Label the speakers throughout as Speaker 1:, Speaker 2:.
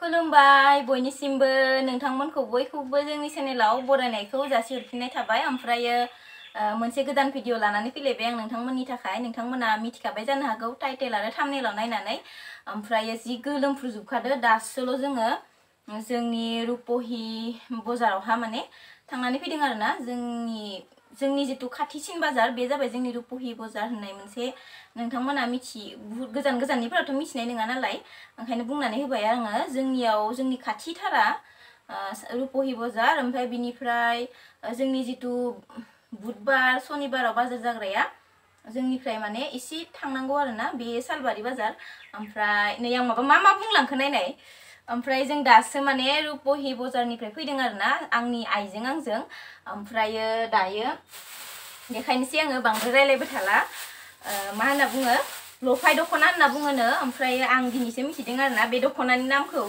Speaker 1: खुलुमबाय बयनिसिमबो नोंथांमोनखौ बयखौबो जोंनि चेनेलाव बरायनायखौ जासिहरफिननाय थाबाय। ओमफ्रायो मोनसे गोदान भिडिअ लानानै फैलायबाय आं नोंथांमोननि थाखाय। नोंथांमोना मिथिखाबाय जानो हागौ टाइटेल आरो थाम्बनेलाव नायनानै। ओमफ्रायो जि गोलोमफ्रुजोबखादो दासोल' जोङो जोंनि रुपहि बाजारावहा माने थांनानै फैदों आरोना। जोंनि जितु खाथिसिन बाजार बे जाबाय जोंनि रुपहि बाजार होननाय मोनसे। नोंथांमोना बुहुत गोजाननिफोराथ' मिथिनाय नङा नालाय, ओंखायनो बुंनानै होबाय आङो। जोंनि खाथिथारा रुपहि बाजार। ओमफ्राय बिनिफ्राय जोंनि जितु बुधबार सनिबाराव बाजार जाग्राया जोंनिफ्राय माने एसे थांनांगौ आरोना, बे सालबारि बाजार। ओमफ्राय नै आं मा बुंलांखो नायनाय। ओमफ्राय जों दासो माने रुपहि बाजारनिफ्राय फैदों आरोना, आंनि आइजों आंजों। ओमफ्रायो दायो देखायनोसै आङो, बांद्राय रायलायबाय थाला। मा होनना बुङो, लफाय दख'ना होनना बुङोनो। ओमफ्राय आं दिनैसो मिथिदों आरोना बे दख'नानि नामखौ।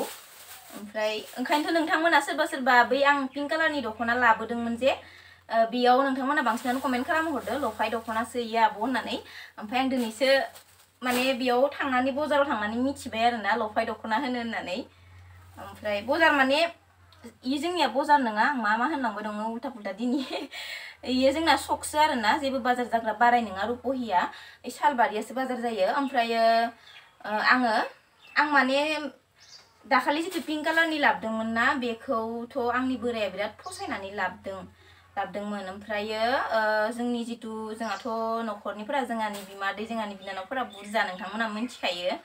Speaker 1: ओमफ्राय ओंखायनोथ' नोंथांमोना सोरबा बै आं पिंक कालारनि दख'ना लाबोदोंमोन जे, बेयाव नोंथांमोना बांसिनानो कमेन्ट खालामहरदो लफाय दख'नासो इयो आब' होननानै। ओमफ्राय आं दिनैसो माने बेयाव थांनानै बाजाराव थांनानै मिथिबाय आरोना लफाय दख'ना होननानै। ओमफ्राय बाजार माने इयो जोंनिया बाजार नङा, आं मा होनलांबाय दङ उल्था पुल्था दिनै। इयो जोंना सकसो आरोना, जेबो बाजार जाग्रा बाराय नङा रुपहिया, ओइ सालबारियासो बाजार जायो। ओमफ्रायो आं माने दाखालि जितु पिंक कालारनि लाबोदोंमोन ना, बेखौथ' आंनि बोराया बिराद फसायनानै लाबोदोंमोन। ओमफ्रायो जोंहाथ' न'खरनिफोरा, जोंहानि बिमादै जोंहानि बिनानावफोरा बुरजा, नोंथांमोना मिथिखायो।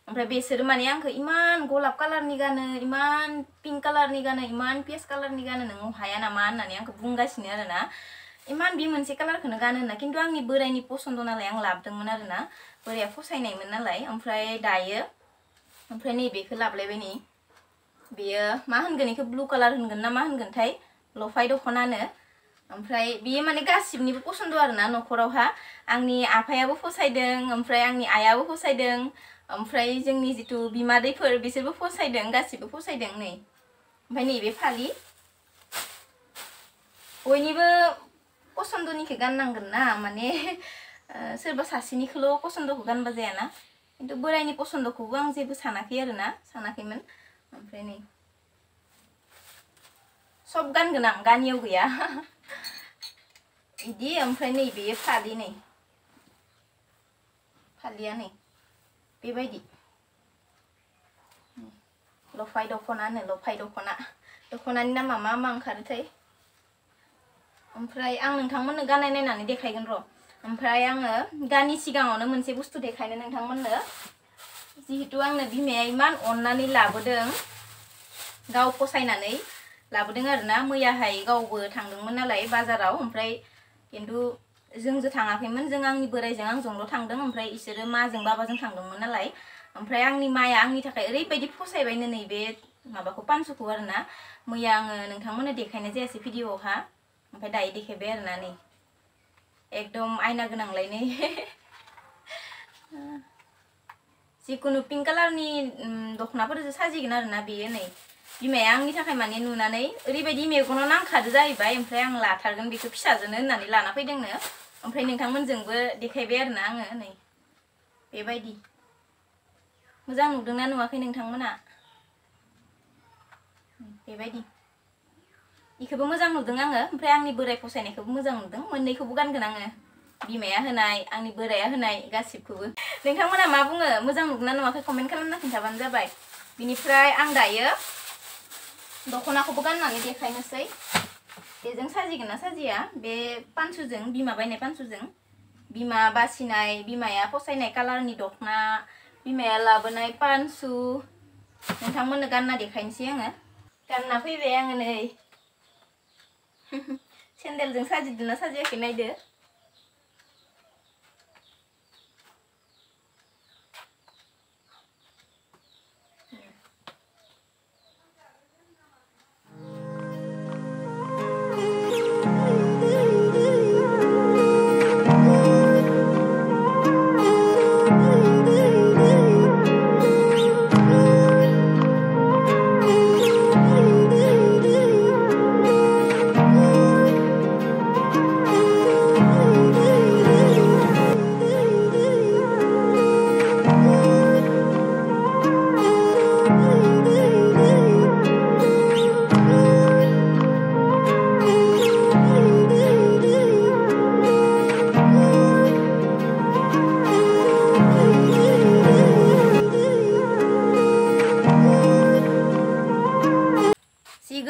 Speaker 1: ओमफ्राय बेसोरो माने आंखौ इमान गलाब कालारनि गानो, इमान पिंक कालारनि गानो, इमान पियास कालारनि गानो, नों हाया नामा होननानै आंखौ बुंगासिनो आरोना। इमान बे मोनसे कालारखौनो गानो होनना, खिन्थु आंनि बोरायनि पसन्द नालाय आं लाबोदोंमोन आरोना, बोराया फसायनायमोन नालाय। ओमफ्राय नैबेखौ लाबोलायबाय नै, बेयो मा होनगोन, बेखौ ब्लु कालार होनगोन ना मा होनगोनथाय, लफाय दख'नानो। ओमफ्राय बेयो माने गासिबनिबो पसन्द आरोना न'खरावहा। आंनि आफायाबो फसायदों, ओमफ्राय आंनि आइयाबो फसायदों, ओमफ्राय जोंनि जितु बिमादैफोर बिसोरबो फसायदों, गासिबो फसायदों नै। ओमफ्राय नैबे फालि, बयनिबो पसन्दनिखौ गाननांगोन ना, माने सोरबा सासेनिखौल' पसन्दखौ गानबा जायाना। खिन्थु बोरायनि पसन्दखौबो आं जेबो सानाखैमोन। ओमफ्राय नै सब गानगोन आं, गानियाव गैया बिदि। ओमफ्राय नै बेयो फालि, नै फालिया नै बेबायदि लफाय दख'नानो, लफाय दख'नानि नामा मा ओंखारोथाय। ओमफ्राय आं नोंथांमोननो गाननाय नायनानै देखायगोन र'। ओमफ्राय आङो गानि सिगाङावनो मोनसे बुस्थु देखायनो नोंथांमोननो। जिहेतु आंनो बिमाया इमान अननानै लाबोदों, गाव फसायनानै लाबोदों आरोना। मैयाहाय गावबो थांदोंमोन नालाय बाजाराव, ओमफ्राय खिन्थु जोंजों थाङाखैमोन, जों आंनि बोरायजों आंजोंल' थांदों। ओमफ्राय इसोरो माजों बाबाजों थांदोंमोन नालाय। ओमफ्राय आंनि माया आंनि थाखाय ओरैबायदि फसायबायनो नैबे माबाखौ, पानसुखौ आरोना। मैया आङो नोंथांमोननो देखायनाय जायासै भिडिअआवहा, ओमफ्राय दायो देखायबाय आरोना। नै एकदम आयना गोनांलाय नै जिखुनु पिंक कालारनि दख'नाफोरजों साजिगोन आरोना बेयो। नै बिमाया आंनि थाखाय माने नुनानै ओरैबायदि मेगनाव नांखादो जाहैबाय। ओमफ्राय आं लाथारगोन बेखौ फिसाजोनो होननानै लाना फैदोंनो। ओमफ्राय नोंथांमोनजोंबो देखायबाय आरोना आङो। नै बेबायदि मोजां नुदोंना नुवाखै नोंथांमोना? बेबायदि इखौबो मोजां नुदों आङो। ओमफ्राय आंनि बोराय फसायनायखौबो मोजां नुदों। मोननैखौबो गानगोन आङो, बिमाया होनाय, आंनि बोराया होनाय, गासिबखौबो। नोंथांमोना मा बुङो, मोजां नुदोंना नुवाखै कमेन्ट खालामना खिन्थाबानो जाबाय। बिनिफ्राय आं दायो दख'नाखौबो गाननानै देखायनोसै, बेजों साजिगोन ना साजिया, बे पानसुजों, बिमा बायनाय पानसुजों। बिमा बासिनाय, बिमाया फसायनाय कालारनि दख'ना, बिमाया लाबोनाय पानसु, नोंथांमोननो गानना देखायनोसै आङो। गानना फैबाय आङो नै सेन्देलजों साजिदोंना साजियाखै नायदो।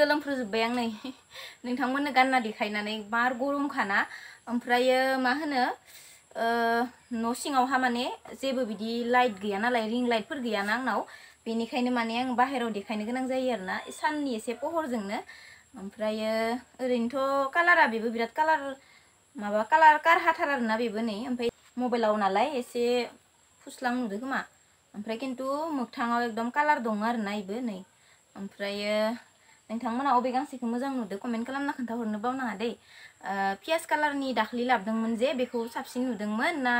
Speaker 1: गोलोमफ्रुजोब्बाय आं नै नोंथांमोननो गानना देखायनानै बार गरमखाना ओमफ्रायो मा होनो न' सिङावहा माने जेबो बिदि लाइट गैया नालाय रिं लाइटफोर गैयाना आंनाव बेनिखायनो माने आं बाहेराव देखायनो गोनां जायो आरोना साननि एसे पहरजोंनो ओमफ्रायो ओरैनोथ' कालारा बेबो बिराद कालार कारहाथार आरोना बेबो नै ओमफ्राय मबाइलाव नालाय एसे फुस्लां नुदो खोमा ओमफ्राय खिन्थु मोगथाङाव एकदम कालार दङ आरोना इबो नै ओमफ्रायो नोंथांमोना अबे गांसेखौ मोजां नुदो कमेन्ट खालामना खोन्थाहरनो बावनाङा दै पियाज कालारनि दाख्लि लाबोदोंमोन जे बेखौ साबसिन नुदोंमोन ना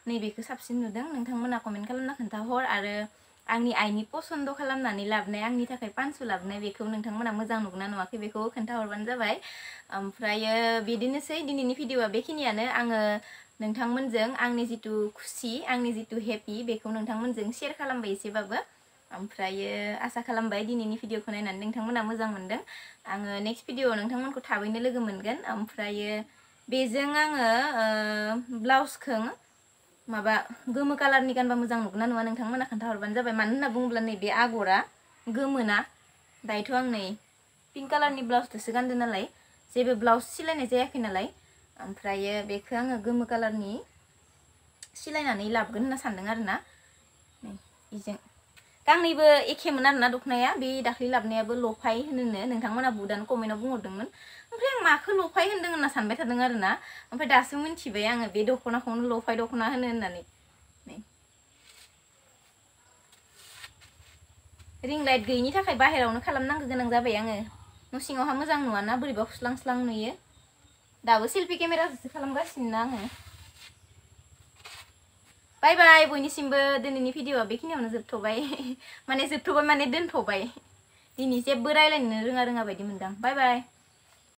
Speaker 1: नैबेखौ साबसिन नुदों नोंथांमोना कमेन्ट खालामना खोन्थाहर आरो आंनि आइनि पसन्द खालामनानै लाबोनाय आंनि थाखाय 500 लाबोनाय बेखौ नोंथांमोना मोजां नुगोना नुवाखै बेखौ खोन्थाहरबानो जाबाय ओमफ्रायो बिदिनोसै दिनैनि भिडिअआ बेखिनियानो आङो नोंथांमोनजों आंनि जितु खुसि आंनि जितु हेपि बेखौ नोंथांमोनजों शेयार खालामबाय एसेबाबो ओमफ्रायो आसा खालामबाय दिनैनि भिडिअखौ नायनानै नोंथांमोना मोजां मोनदों आङो नेक्स्ट भिडिअआव नोंथांमोनखौ थाबैनो लोगो मोनगोन ओमफ्रायो बेजों आङो ब्लाउसखौ माबा गोमो कालारनि गानबा मोजां नुगोना नुवा नोंथांमोना खोन्थाहरबानो जाबाय मानो होनना बुङोब्ला नैबे आगरा गोमोना दायोथ' आं नै पिंक कालारनि ब्लाउसजोंसो गानदों नालाय जेबो ब्लाउस सिलायनाय जायाखै नालाय ओमफ्रायो बेखौ आङो गोमो कालारनि सिलायनानै लाबोगोन होनना सानदों आरोना नै इजों गांनैबो एखेमोन आरोना दखनाया बे दाख्लै लाबोनायाबो लफाय होनोनो नोंथांमोना बुदानो कमेन्टआव बुंहरदोंमोन ओमफ्राय आं माखौ लफाय होनदों होनना सानबाय थादों आरोना ओमफ्राय दासो मिन्थिबाय आङो बे दखनाखौनो लफाय दखना होनो होननानै नै रिं लाइट गैयिनि थाखाय बाहेरावनो खालामनांगौ गोनां जाबाय आङो न' सिङावहा मोजां नुवाना बोरैबा फुस्लांस्लां नुयो दाबो सेल्फि केमेराजोंसो खालामगासिनो ना आङो बाय बाय बयनिसिमबो दिनैनि भिडिअआ बेखिनियावनो जोबथ'बाय माने दोनथ'बाय दिनै जेबो रायलायनो रोङा बायदि मोनदां बाय बाय